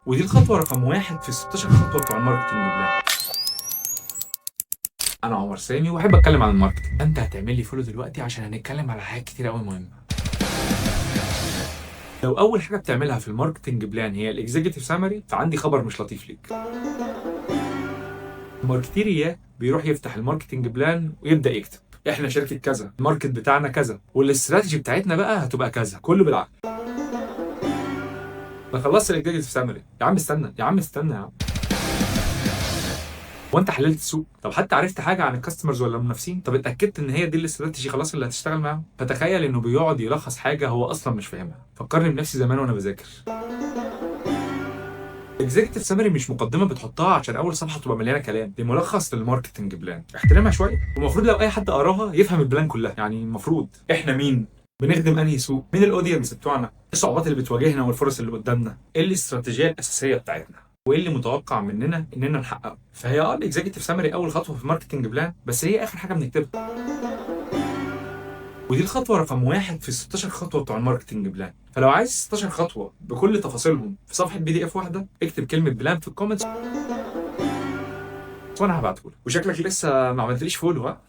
ودي الخطوة رقم 1 في 16 خطوة بتوع ال marketing plan. انا عمر سامي واحب اتكلم عن ال marketing. انت هتعمل لي follow دلوقتي عشان هنتكلم على حاجات كتير قوي مهمه. لو اول حاجة بتعملها في ال marketing plan هي ال executive summary، فعندي خبر مش لطيف ليك. ال marketer بيروح يفتح ال marketing plan ويبدا يكتب: احنا شركة كذا، ال market بتاعنا كذا، والاستراتيجي بتاعتنا بقى هتبقى كذا. كله بالعقل. ما خلصت ال executive summary؟ يا عم استنى، يا عم استنى يا عم. هو انت حللت السوق؟ طب حتى عرفت حاجة عن ال customers ولا المنافسين؟ طب اتاكدت ان هي دي الاستراتيجي خلاص اللي هتشتغل معاهم؟ فتخيل انه بيقعد يلخص حاجة هو اصلا مش فاهمها. فكرني بنفسي زمان وانا بذاكر. executive summary مش مقدمه بتحطها عشان اول صفحة تبقى مليانة كلام، دي ملخص لل marketing plan، احترمها شويه. ومفروض لو اي حد قراها يفهم ال plan كلها. يعني المفروض احنا مين، بنخدم انهي سوق، مين ال audience بتوعنا، ايه الصعوبات اللي بتواجهنا والفرص اللي قدامنا، ايه الاستراتيجية الاساسية بتاعتنا، وايه اللي متوقع مننا اننا نحققه. فهي ال executive summary اول خطوة في ال marketing plan، بس هي اخر حاجة بنكتبها. ودي الخطوة رقم 1 في 16 خطوة بتوع ال marketing plan. فلو عايز 16 خطوة بكل تفاصيلهم في صفحة PDF واحده، اكتب كلمة plan في ال comments وانا هبعتهولك. وشكلك لسه ما عملتليش follow، ها؟